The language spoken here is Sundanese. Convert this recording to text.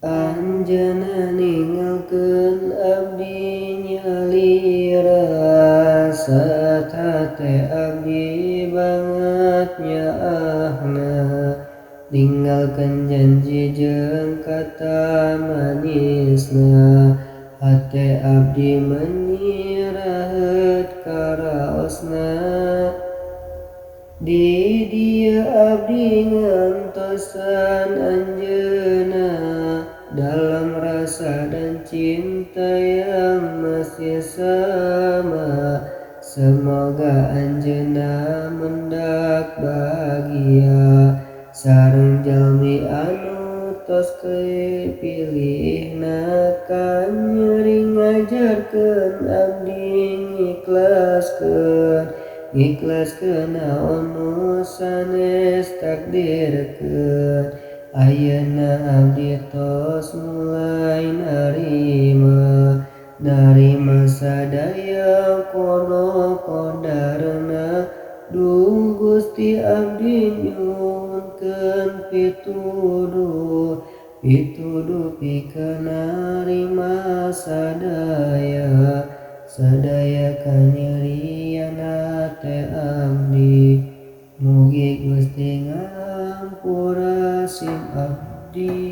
Anjeunna ninggalkeun abdi nyalira, saat hate abdi banget nyaahna, ninggalkeun janji jeung kata manisna, hate abdi meuni raheut karaosna. Di dieu abdi ngantosan anjeunna, dalam rasa dan cinta yang masih sama. Semoga anjeunna mendak bahagia sareng jalmi anu tos pilihna, kanyeri ngajarkeun abdi ngikhlaskeun, ngikhlaskeun naon nu sanes takdirkeun. Ayeuna abdi tos mulai narima, narima sadaya qada qadarna. Duh Gusti abdi nyuhunkeun pituduh, pituduh pikeun narima sadaya, sadaya kanyerian hate abdi. Mugi Gusti ngahampura sim abdi.